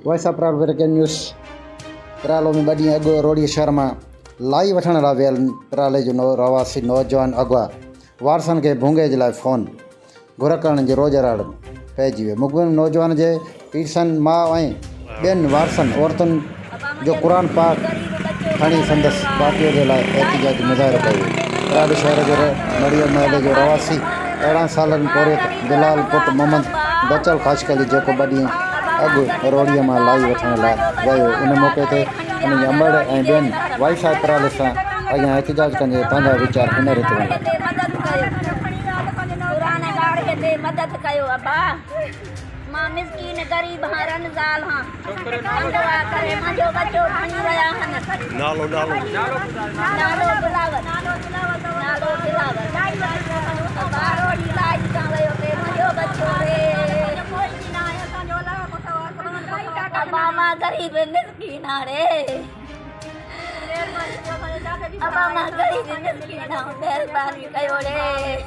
Voice of Paralo breaking news, Paralo ۾ ٻه ڏينهن اڳ روهڙي شهر مان لائي وٺڻ لاء ويل پرالي جو رهواسي نوجوان اغوا، وارثن کي ڀونگي جي لاء فون گهر ڪرڻ جي روڄ راڙ پئجي ويو. مغوي نوجوان جي پيرسن ماء ۽ ٻين وارثن عورتن جو قرآن پاڪ کڻي سندس باقيء جي لاء احتجاجي مظاهرو ڪيو ويو. پرالي شهر جو مڙيو محلي جو رهواسي 18 سالن پورهيت بلال پٽ محمد بچل خاشقلي جيڪو ٻه ڏينهن اڳ روهڙيء مان لائي وٺڻ لاء ويو ان موقعي تي ان جي امڙ ۽ ٻين وائيس آف پرالي سان اڳيان احتجاج ڪندي پنهنجا ويچار هن ريت ونڊيا. مان مسڪين غريب هان رن زال هان اغوا ڪري منهنجو ٻچو کڻي ويا هن نالو نالو نالو بلاول نالو بلاول ابا روڙي لائي تان ويو پي منهنجو ٻچو ري ابا مان غريب مسڪين هان ري ابا مان غريب مسڪين هان مهرباني ڪيو ري.